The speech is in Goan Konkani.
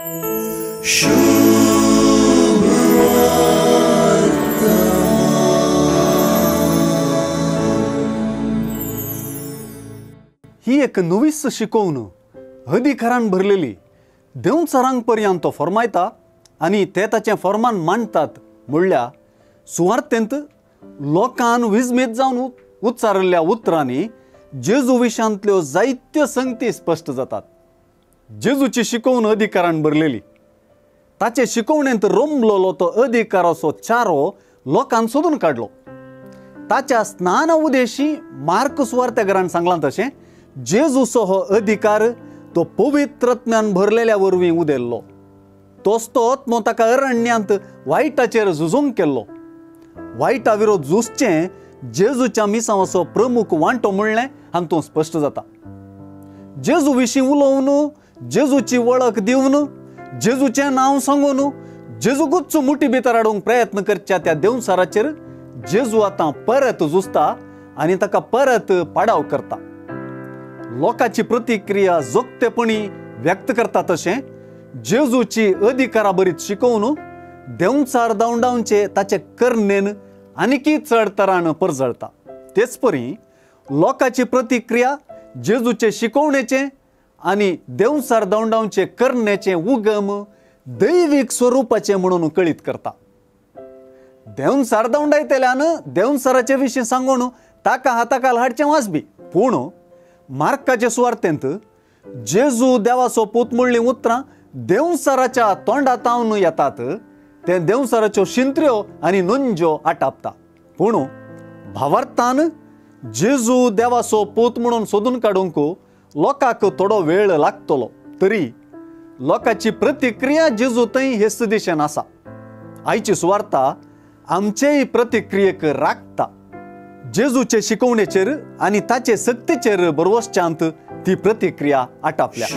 ही एक नवीच शिकोवन अधिकारान भरलेली देंवचारांक पर्यंत तो फॉर्मायता आनी ते ताचें फॉर्मान मांडटात म्हणल्यार सुवार्थेंत लोकान विजमीत जावन उच्चारिल्ल्या उतरांनी जेजू विशांतल्यो जायत्यो संगती स्पश्ट जातात. जेजूची शिकोवन अधिकारान भरलेली, ताचे शिकोवणेंत रोमलोलो तो अधिकाराचो चारो लोकान सोदून काडलो. ताच्या स्नान उदेशी मार्क सुवार्तेकारान सांगलां तशें जेजूचो हो अधिकार तो पवित्रत्म्यान भरलेल्या वरवीं उदेल्लो. तोच तो आत्मो ताका अरण्यांत वायटाचेर झुजूंक केल्लो. वायटा विरोध झुजचें जेजूच्या मिसांवाचो प्रमुख वांटो म्हणलें हातूंत स्पश्ट जाता. जेजू विशीं उलोवन, जेजूची वळख दिवन, जेजूचें नांव सांगून जेजूकूच मुठी भितर हाडूंक प्रयत्न करच्या त्या देंवचाराचेर जेजू आतां परत झुजता आनी ताका परत पाडाव करता. लोकांची प्रतिक्रिया जोगतेपणी व्यक्त करता तशें जेजूची अधिकारा बरीत शिकोवन देंवचार धांवडावचे ताचे करणेन आनीकय चड तरान परजळता. तेच परी लोकांची प्रतिक्रिया जेजूचे शिकोवणेचे आनी देंवचार धांवडावचे करणेचे उगम दैवीक स्वरुपाचें म्हणून कळीत करता. देंवचार धांवडायतल्यान देंवचाराचे विशीं सांगून ताका हाताखाल हाडचें वाजबी, पूण मार्काचे सुवार्थेंत जेजू देवाचो पूत म्हणलीं उतरां देंवचाराच्या तोंडातावन येतात ते देंवचाराच्यो शिंत्र्यो आनी नंज्यो आटापता. पूण भावार्थान जेजू देवाचो पूत म्हणून सोदून काडूंक लोकांक थोडो वेळ लागतलो, तरी लोकांची प्रतिक्रिया जेजू थंय हेच दिशेन आसा. आयची सुवार्ता आमचेय प्रतिक्रियेक राखता. जेजूचे शिकोवणेचेर आनी ताचे सक्तीचेर बरवसच्यांत ती प्रतिक्रिया आटापल्या.